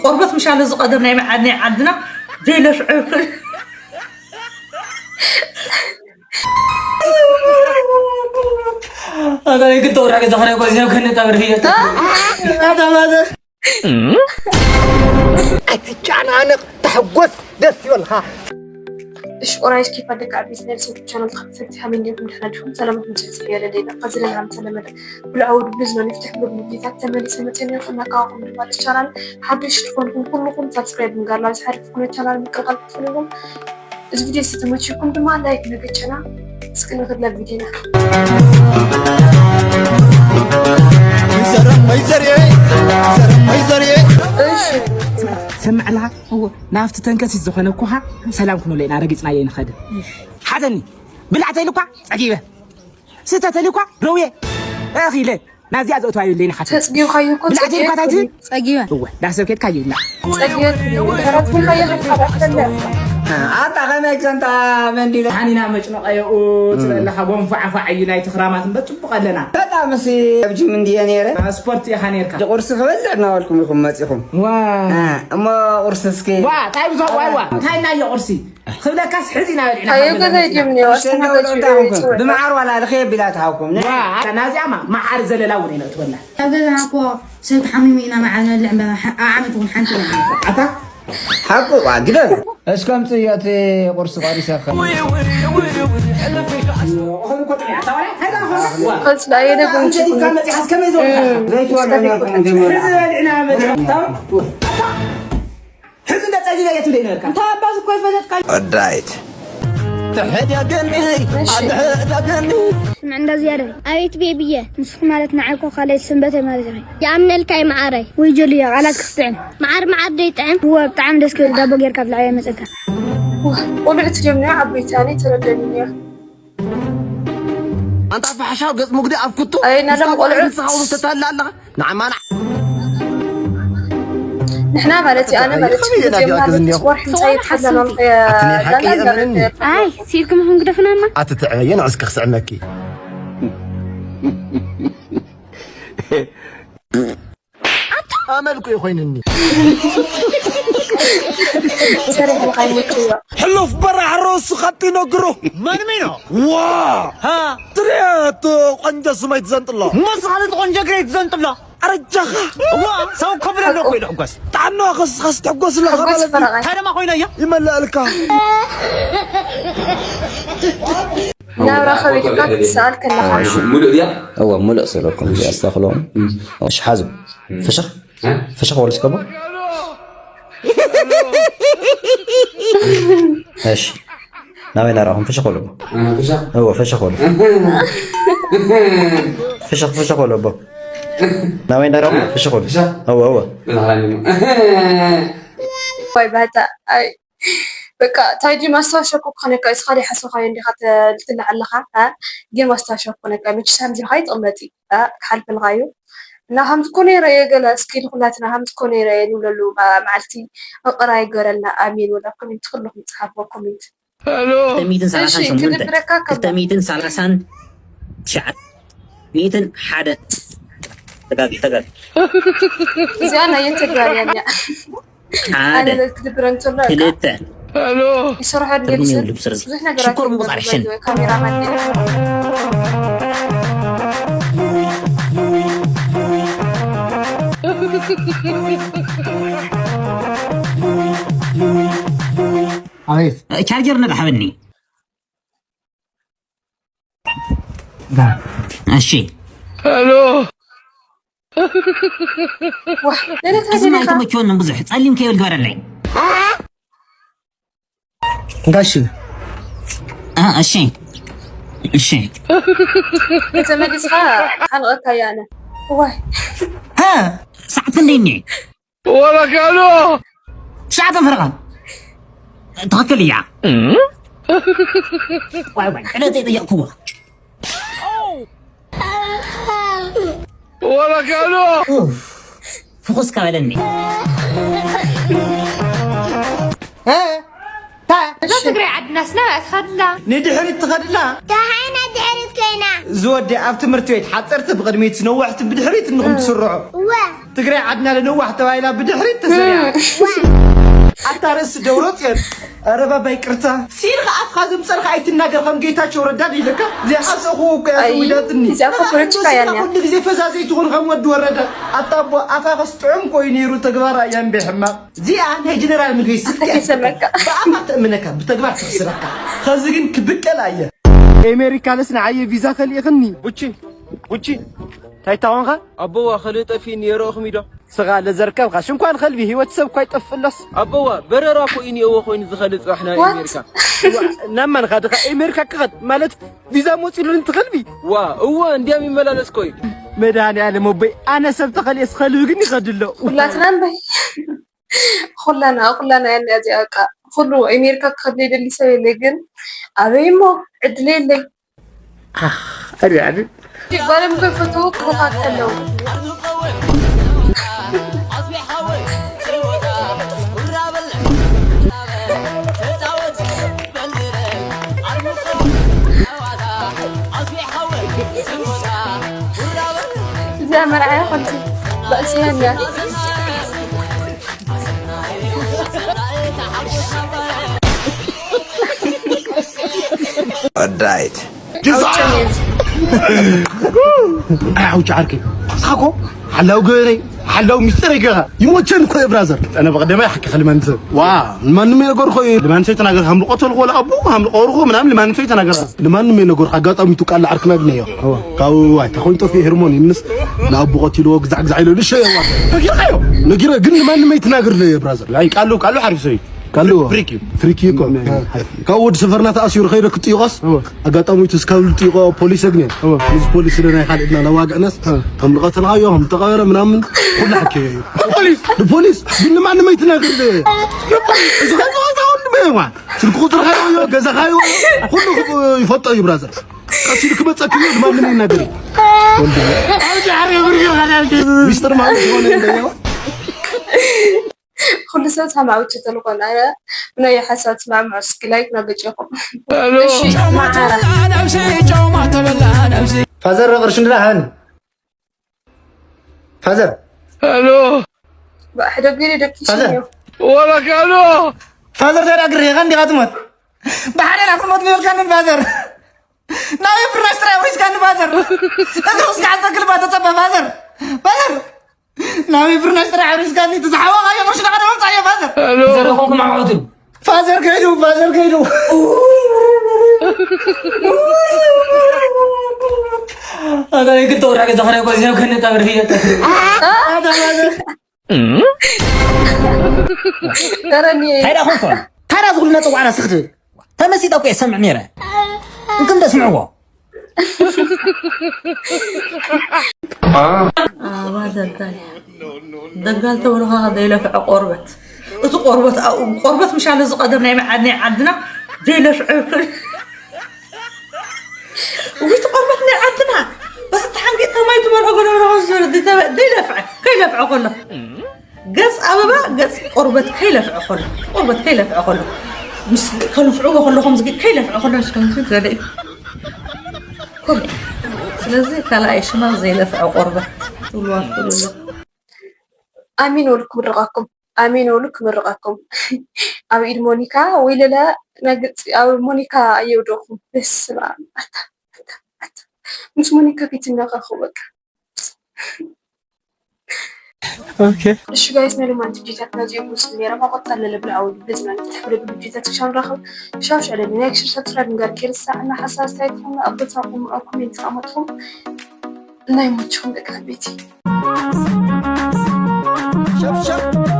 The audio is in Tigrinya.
ቆርበት ምሻለ ዝቐደም ናይ መዓድ ናይ ዓድና ዘይነፍዕ ኣታ ግልተ ወርሒ ገዛ ኸነ ጓዝ ያው ከነ ታብር ፊት ኣታ ማዘ ኣይትጨናነቕ፣ ተሐጎስ፣ ደስ ይበልኻ። እሺ ኦራይስ ኬፍ ኣደካ ኣብ ቢዝነስ ዩቱብ ቻናል ተኸታተልቲ ከመይ እንዲኹም ደህና ዲኹም? ሰላማት ምጽእ ጽየ ለደይና ቀዚለ ናም ተለመደ ብልዓው ድብሊ ዝመን ይፍትሕ ብልብ ጌታት ተመሊሰ መጽእ ነይሩ እናቃወኩም ድማ ቻናል ሓድሽ ዝኾንኩም ኩልኹም ሳብስክራይብ ምግባር ናብ ዝሓለፍኩም ቻናል ምቅልቃል ክትፈልጉም እዚ ቪድዮ ዝተመችኩም ድማ ላይክ ንግጨና እስኪ ንክድለ ቪድዮና ዘረመይ ዘርኤ ዘረመይ ዘርኤ እሺ ሰምዕላ ናብቲ ተንከሲት ዝኾነ እኮኻ ሰላም ክንብሎ ኢና ረጊፅናዮ ይንኸድ ሓዘኒ ብላዕተይ ልኳ ፀጊበ ስተተሊ እኳ ረውየ እኺለ ናዚኣ ዘእትዋ የብለይን ሓቲ ተፅጊብካዮ እኮ ብላዕተይ ልኳ ታይት ፀጊበ እወ ዳሰብ ኬድካ ይብላ ፀጊበ ድሕረት ኩልካ የኽፋዳክተለ ኣታ ከመይ ክሰንታ መንዲለ ሓኒና መጭመቐየኡ ትበለኻ ጎንፋዕፋዕ እዩ ናይ ትኽራማት እምበር ፅቡቕ ኣለና በጣም ሲ ኣብ ጅም እንድየ ነይረ ስፖርት ኢኻ ነርካ ቁርሲ ክበልዕ እናበልኩም ኢኹም መፂኹም እሞ ቁርሲ እስኪ ዋ ታይ ብዙ ዋይ ዋ ታይ ናየ ቁርሲ ክብለካስ ሕዚ ኢና በሊዕና ካብ ገዛ ንወፅእ። ብመዓር ዋላ ልኸ ቢላ ትሃውኩም ናዚኣማ መዓር ዘለላ እውን ኣይነእትወላ ኣብ ገዛና እኮ ሰብ ተሓሚሙ ኢና መዓር ንበልዕ እምበር ኣብ ዓመት እውን ሓንቲ በዓል ኣታ ሓቁ ዋ ግደፍ እስከ ኣምፅእ እቲ ቁርሲ ቆሪሰ ከፅላ የደግም ከመይ ዝበልካ ዘይትበልዑ ነርኩም ዘይትበልዑ ሕዚ እንደ ጸጊበ እየ ትብለይ ነበርካ። እንታይ ኣባዚ እኮ ይፈለጥካ። ወዳይት ተሐዳገኒ ኣተሐዳገኒ ስምዕ እንዳ ዝያዳይ ኣቤት ቤቢየ ንስኺ ማለት ንዓይ እኮ ካልኣይ ሰንበተይ ማለት ኢኺ። ይኣምነልካ እየ መዓረይ። ወይ ጀሉየ ቃላት ክትጥዕም። መዓር መዓር ዶ ይጥዕም? እወ ብጣዕሚ ደስ ክብል ዳቦ ጌርካ ኣብልዓዮ ይመጸካ። ቆልዑት ድዮም እኒኦ ዓበይቲ ኣነ ኣይተረደንን እያ። ኣንታ ፋሕሻው ገጽ ሙግዲ ኣብ ኩቱ ኣየናሎም ቆልዑት? ንስኻ እውን ተታልል ኣለኻ ንዓማና ንሕና ማለት እዩ ኣነ ማለት እዩ ግዜ ማለት እዩ ወርሒ ምሳይ ይትሓለሎም ኣይ ሲልኩም ይኹን ግደፉናማ ኣትትዕበየ ንዑ እስኪ ክስዕመኪ ኣመልኩ ይኮይንኒ ሰሪሕ ልካይ ምክዮ ሕሉፍ በራሕ ርእሱ ኸጢ ነግሩ መንሚኖ ዋ ትሪያት ቆንጆ ስመይ ትዘንጥሎ መስ ማለት ቆንጆ ግረይ ትዘንጥሎ ኣረጃኻ ዋ ሰው ከብለ ኣለኩ ኢሉ ሕጎስ ጣዕና ከስኻስ ትሕጎስ ኣለኻ ማለት እዩ ታደማ ኮይነ እያ ይመላእልካ ናብራ ከቢድካ ክትሰኣል ከለኻ ሙሉእ ድያ እወ ሙሉእ ስእለኩም እዚኣ ኣስተኽሎም እሺ ሓዙ ፍሽኽ ፍሽኽ ወልስ ከቦ እሺ ናበይ ናራኹም ፍሽኽ ወለቦ እወ ፍሽኽ ወለቦ ፍሽኽ ፍሽኽ ወለቦ ናበይ ናራኹም ፍሽኽ ወለቦ እወ እወ ወይ ባታ ኣይ በቃ ታይ ድዩ ማስታወሻ እኮ ክኾነካ እዩ ስኻ ዘይሓሰብካዮ እንዲኻ ትልዓለኻ ግን ማስታወሻ ክኾነካ እዩ መችስ ከምዚ ኢልካ ይጥቕመጥ እዩ ክሓልፈልካ እዩ እና ከምዚ እኮ ነይረ እየ ገለ እስኪ ንኩላትና ከምዚ እኮ ነይረ እየ ንብለሉ መዓልቲ እቕራ ይገረልና ኣሜን ወላ ኮሜንት ኩልኩም ፅሓፍዎ ኮሜንት ክልተ ሚእትን ሰላሳን ሸሞንተ ክልተ ሚእትን ሰላሳን ትሽዓተ ሚእትን ሓደ ተጋጊ ተጋጊ እዚኣ ናይ ተጋርያ እያ ሓደ ክልተ ሽኮር ምቁፃር ሕሽን ቻርጀር ነዳ ሓበኒ እሺ እዚ ኣይተመቸወንን ብዙሕ ጸሊም ከይብል ግበረለይ ጋሽ እሺ እሺ ተመሊስካ ሓንቐካ ያነ ዋይ ሰዓት ክንደይ እኒአ ወረካሎ ትሽዓተ ፈረቓ ትኽክል እያ ዋይ ዋይ ዕለት ዘይጠየቕክዎ ወረካሎ ፍኹስ ከበለኒ እዛ ትግራይ ዓድናስ ናብኣ ትኸድላ ንድሕሪት ትኸድላ ደሓና ድሕሪት ዜና። ዝወደ ኣብ ትምህርቲ ቤት ሓፀርቲ ብቕድሚት ነዋሕቲ ብድሕሪት እንኹም ትስርዑ። እወ። ትግራይ ዓድና ለነዋሕ ተባሂላ ብድሕሪት ተሰሪዓ። እወ። ኣታ ርእሲ ደብረ ጽዮን። ኧረ ባባ ይቅርታ። ሲልካ ኣፍካ ዘምፀርካ ኣይትናገር ከም ጌታቸው ረዳ ኢለካ። ዘይሓሰኹ እኮ እያ ኣይ፣ ዘዊዳትኒ። እዚኣ እኮ ፖለቲካ እያ እኒኣ። ኩሉ ግዜ ፈዛዘይ ትኹን ከም ወዲ ወረደ። ኣታ ኣቦ ኣፋኸስ ጥዑም ኮይኑ ነይሩ ተግባራ እያ እምበይ ሕማቕ። እዚኣ ናይ ጀነራል ምግበይ ስልኪ ኣታ ከይሰመካ። ብኣፋ ተእምነካ ብተግባር ትኽስረካ። ኸዚ ግን ክብቀል ኣየ። ኤሜሪካ ለስ ንዓየ ቪዛ ከልኢኽኒ። ቡቺ ቡቺ እንታይ ታኾንካ? ኣቦዋ ኸልእ ጠፊእኒ የረእኹም ኢዶ። ስኻ ለዘርከብካ ሽንኳን ኸልቢ ህይወት ሰብ እኳ ይጠፍእሎስ። ኣቦዋ በረራ እኮ እዩ እኒኦዎ ኮይኑ ዝኸልእ ጽባሕ ናይ What? ኤሜሪካ። ናብ ማንኻ ድኻ ኤሜሪካ ክኸድ ማለት ቪዛ መፂሉ እንትኸልቢ። ዋ እወ እንዲያም ይመላለስ ኮይ። መድሃኒ ዓለም ኣቦይ ኣነ ሰብ ተኸልየስ ኸልቢ ግን ይኸድሎ። ኩላትና እምበይ ኩላና ኩላና እያ እዚኣ በቃ። ኩሉ ኣሜሪካ ክኸድ ዘይደሊ ሰብ የለ ግን ኣበይ እሞ ዕድል የለይ። ኣሪ ኣሪ ጓሎም ከፈቱ ክሩኻት ኣለዉ። እዚኣ መርዓያ ከምዚ ባእሲ እያ። ወዳይት ኣውጭ ዓርከይ። ንስኻ እኮ ሓላው ገበነይ ሓላው ሚስጥር ይገኻ ይሞቸን እኮ እየ ብራዘር። ኣነ ብቐደማይ ሓቂ ከልመንት ዋ ንማንም የነገርኮ እዩ። ንማንም ሰይተናገር ሃምልቆ ተልኮ ለኣቡ ሃምልቆ ርኮ ምናምን ንማንም ሰይተናገር ንማንም የነገርኮ። ኣጋጣሚ ቱ ቃል ዓርክና ግነዮ ካብ ዋይ ተኾይን ጠፊኡ ሄርሞን ይምንስ ንኣቡ ቀቲልዎ ግዛዕ ግዛዕ ኢሎ ልሸ የዋ ነጊርካዮ ነጊረ ግን ንማንም ኣይትናገር ብራዘር። ኣይ ቃሉ ቃሉ ሓሪፍ ሰው እዩ። ካሉ ፍሪክ እዩ። ፍሪክ እዩ እኮ። ካብ ወዲ ሰፈርና ተኣሲሩ ከይደ ክጥይቆስ ኣጋጣሚ እቲ ስካብ ልጥይቆ ፖሊስ ኣግኘ። እዚ ፖሊስ ስለ ናይ ካልእና ነዋግዕነስ ከም ልቐተልካዮ ከም ተቐበረ ምናምን ኩሉ ሓኪ እዩ። ፖሊስ ንፖሊስ ግን ንማንም ኣይትናገር። እዚ ከይዋ ስልክ ቁፅር ካዮ ገዛ ካዮ ኩሉ ይፈጦ እዩ ብራዘር። ቀሲሉ ክመፀክ እዩ ንማንም ይናገር። ሚስጥር ማለት ሆነ እንደያው ኩሉ ሰብ ሰማዕቲ ተልኮን ኣነ ብናይ ሓሳብ ትስማዕምዑ እስኪ ላይክ ናገጨኹም። እሺ ማዓራ ፋዘር ቅርሽ እንድላ ሃኒ ፋዘር ሄሎ ባሕደገ ደቂ ፋዘር ሽዮ ወለካ ሄሎ ፋዘር ተዳግር ይኸን ዲኻ ትሞት ብሓደ ኢና ክንሞት ነርካንን ፋዘር ናይ ፍራሽ ጥራይ ወይስካን ፋዘር እግሩ እስካዕ ዝተክልባ ተጸበ ፋዘር ፋዘር ናበይ ፍርናሽ ጥራሕ ኣሪስካኒ? እቲ ዝሓወቓዮ ቅርሺ ናኸ ደመምጻእዮ ፋዘር? ዘረኹም ኣዕወትን። ፋዘር ከይዱ፣ ፋዘር ከይዱ። ኣታ ይክልተ ወርሒ ገዛ ኸረይ ቆይ ዘብ ከነ ጣብር ህየት። ኣታ ፋዘር። ተረኒ። ታዲያ ኾንኮ ታዲያ ዝኹልና ጽዋዕና ስኽት ተመሲጠ እኮ እየ ሰምዕ ነይረ። እንክም ደስምዕዎ። ኣባ ደጋል ደጋል ተበልኻ ዘይለፍዐ ቆርበት እቲ ቆርበት ኣብኡ ቆርበት ምሻለ ዝቐደም ናይ መዓድ ናይ ዓድና ዘይለፍዐ ውይ እቲ ቆርበት ናይ ዓድና በዚ ተሓንጊጥካ ማይ ትመልኦ ገለ ገለ ዝበለ ዘይለፍዐ ከይለፍዐ ከሎ ገጽ ኣበባ ገጽ ቆርበት ከይለፍዐ ከሎ ቆርበት ከይለፍዐ ከሎ ምስ ከልፍዕዎ ከሎ ከምዚ ከይለፍዐ ከሎ ምስ ከምዚ ገለ እዩ። ከምኡ። ስለዚ ካልኣይ ሽማ ዘይለፍዐ ቆርበት ትብልዋ ትኽእሉ ኣለኹም። ኣሜን ወሉ ክምርቓኩም ኣሜን ወሉ ክምርቓኩም። ኣብ ኢድ ሞኒካ ወይ ለለ ነግጽ ኣብ ሞኒካ ኣየውደኹም። በስመ ኣብ ኣታ ኣታ ኣታ ምስ ሞኒካ ከይትነኻኹ በቃ። ኦኬ እሺ ጋይስ ናይ ሎማዓንቲ ቪዲዮታትና እዚኦም ይመስሉ ነይሮም። ኣብ ቀጻሊ ለለብለ ዓውዲ በዚ ማለት ተሕብረ ብቪዲዮታት ክሻብ ንራኸብ ሻው ሻው ለኒ ላይክ ሸር ሳብስክራይብ ንጋር ከይርሳዕ እና ሓሳብ ኣስተያየትኩም ኣብ ቦታኹም ኣብ ኮሜንት ኣመጥኹም ናይ ሞችኹም ደቂ ቤቲ ሸብሸብ